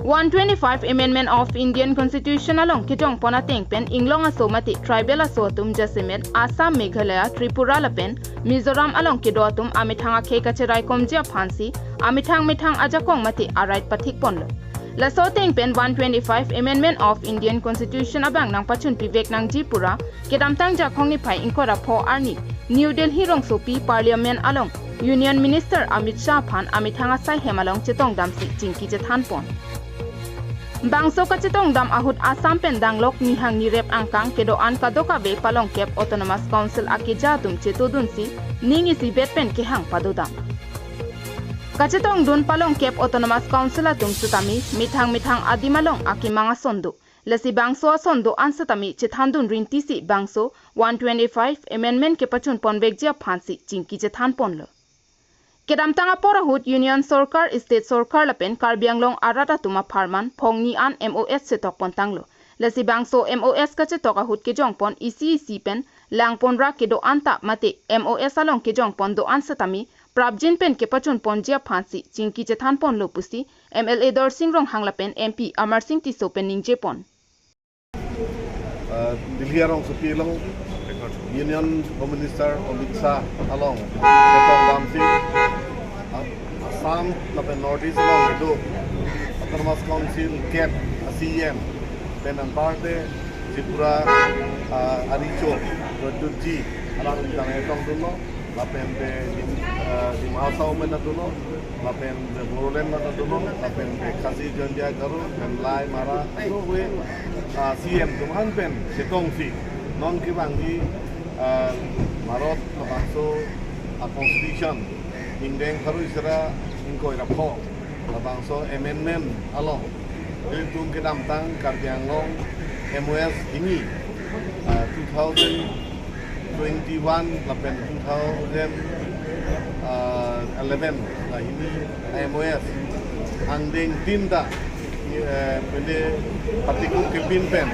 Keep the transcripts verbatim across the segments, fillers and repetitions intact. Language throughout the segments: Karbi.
One twenty-five Amendment of Indian Constitution along kejongpon ateng pen inglong aso mate tribal aso atum jasemet Assam, Meghalaya, Tripura lapen Mizoram along kedo atum amethang akhei kacheraikomji aphansi amethang methang ajakong mate a-right pathikponlo. Laso ateng pen one twenty-five Amendment of Indian Constitution abang nangpachunpivek nangji pura kedamtang Jakhong niphai ingkoi ra pho arni New Delhi rongsopi Parliament along Union Minister Amit Shah aphan amethang asai hem along chetongdamsi chingki chethanpon. Bangso kachetongdam ahut Assam pen danglok nihang nirep angkang kedo-an kadokave palongkep Autonomous Council akeja atum chetodunsi ning isibet pen kehang padodam. Kachetongdun palongkep Autonomous Council atum setame methang methang adim along akemang ason do. Lasi bangso ason do-an setame chethandun rintisi bangso one twenty-five Amendment kepachunponvekji aphansi chingki chethanponlo. Kedamtang apor ahut Union Sorkar, State Sorkar lapen Karbi Anglong arat atum apharman phongni an M O S chetokpontanglo. Lasi bangso M O S kachetok ahut kejongpon isi isi pen langponra kedo-an ta mate M O S along kejongpon do-an setame prapjin pen kepachunponji aphansi chingki chethanponlo pusi M L A Dorsing Ronghang lapen M P Amarsing Tisso pen ningjepon. Uh, Delhi arongsopi along Union Home Minister Amit Shah along chetongdamsi, uh, Assam lapen North East along kedo Autonomous Council kep a-C E M pen anparte Tripura, uh, aricho Pradyut ji alangli tame chetongdunlo, lapen te Dim-, uh, Dima Hasao men atum lo, lapen te Bodoland men atum lo, lapen te Khasi, Jaintia, Garo, pen Lai, Mara, so we, uh, C E M atum aphan pen chetongsi non kevangji, uh, Bharat labangso a-Constitution ingdeng pharo isi ra ingkoi ra pho labangso amendment along ilitum kedamtang Karbi Anglong M O S hini, uh, two thousand twenty-one lapen two thousand eleven la hini M O S angdeng tin ta, eh, pende patikuk kepin pen,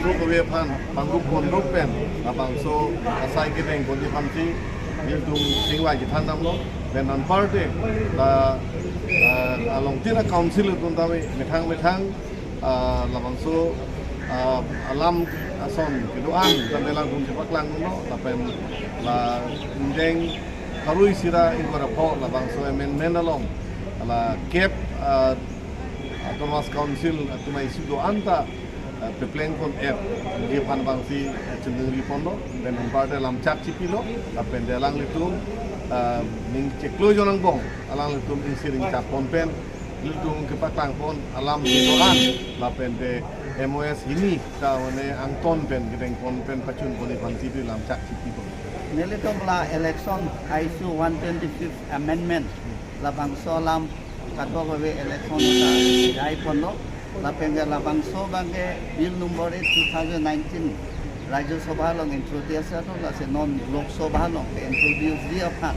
ru kove aphan pangrup ponrup pen labangso asai kedengponji aphansi ilitum chingvai chethandamlo. Pen anparte la, eh, along tira council atum tame methang methang, ah, labangso, ah, alam ason kedo-an tame alangtum chepaklangdunlo, lapen la ingdeng pharo isi ra ingkoi ra pho labangso amendment along la kep, ah, Autonomous Council atum a-issue do-an ta, ah, peplengpon-etji aphan abangsi, ah, chiningriponlo, pen anparte lamchak chipilo, lapen te alanglitum, ah, ning chiklo jon angbong alanglitum ingsi ringchakpon pen ilitum kepaklangpon alam kedo-an lapen te M O S hini ta mane angton pen kedengpon pen pachunponji aphansi lamchak chipipon. Nelitum la election issue one twenty-fifth amendment labangso alam kadokave election ta jaiponlo, lapen ke labangso abangke bill number eight two thousand nineteen Rajya Sabha along introduce atum, lasi non Lok Sabha along ke introduce ji aphan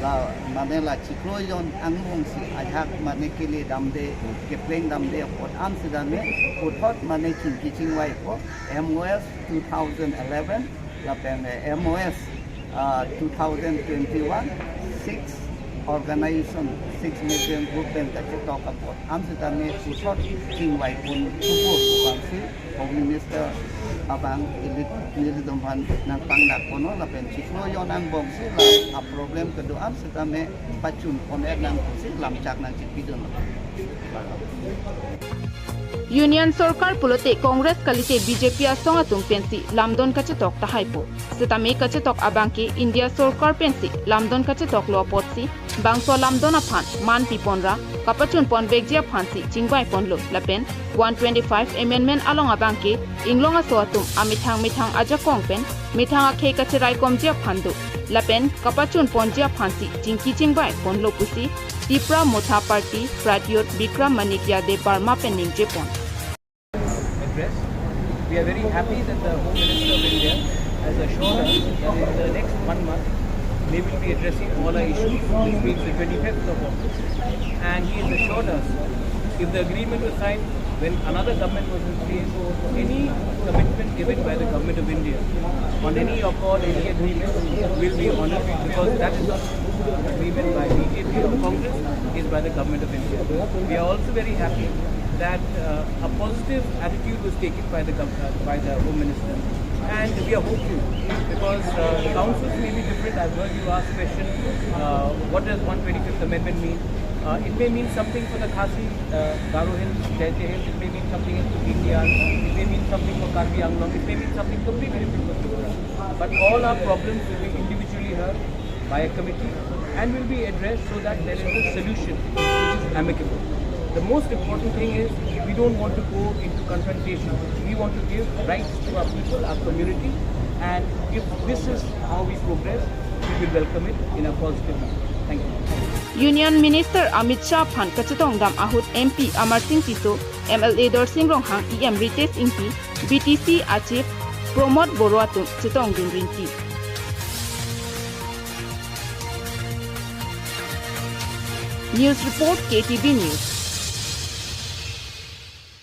la mane la chiklo jon angbongsi ajahak mane kele damde, kepleng damde apot an setame puthot mane chingki chingvaipo. M O S two thousand eleven lapen M O S, ah, two thousand twenty-one, six organization, six movement group pen kachetok apot an setame puthot chingvaipon thupo pu abangsi Home Minister abang ili, nelitum aphan nangpangdakponlo, lapen chiklo jon angbongsi la a-problem kedo-an setame pachunpon-et nang pusi lamchak nangchipidunlo. Union Sorkar pulote Congress kalite B J P asong atum pensi lamdon kachetok tahaipo. Setame kachetok abangke India Sorkar pensi lamdon kachetoklo apotsi bangso lamdon aphan man piponra kapachunponvekji aphansi chingvaiponlo, lapen one twenty-five amendment along abangke inglong aso atum amethang methang ajakong pen methang akhei kacheraikomji aphan do, lapen kapachunponji aphansi chingki chingvaiponlo pusi Tipra Motha Party Pradyot Bikram Manik Yadav Barma pen ningjepon. Address. We are very happy that the Home Minister of India has assured us that in the next one month they will be addressing all our issues, which means the twenty-fifth of August. And he has assured us if the agreement was signed when another government was in place, any commitment given by the Government of India on any accord, any agreement will be honored, because that is not agreement by B J P or Congress, is by the Government of India. We are also very happy that uh, a positive attitude was taken by the gov- uh, by the Home Minister, and we are hopeful because uh, the councils may be different. I've heard you ask question, uh, what does one twenty-fifth Amendment mean? Uh, it may mean something for the Khasi, uh, Garo Hills, Jaintia Hills. It may mean something else to P T R. It may mean something for Karbi Anglong. It may mean something completely different for Tripura. But all our problems will be individually heard by a committee and will be addressed so that there is a solution which is amicable. The most important thing is we don't want to go into confrontation. We want to give rights to our people, our community, and if this is how we progress, we will welcome it in a positive manner. Thank you. Union Minister Amit Shah aphan kachetongdam ahut M P Amarsing Tisso, M L A Dorsing Ronghang, E M Ritesh Engti, B T C a Chief Pramod Boro atum chetongdun rinti. News report, K T V News.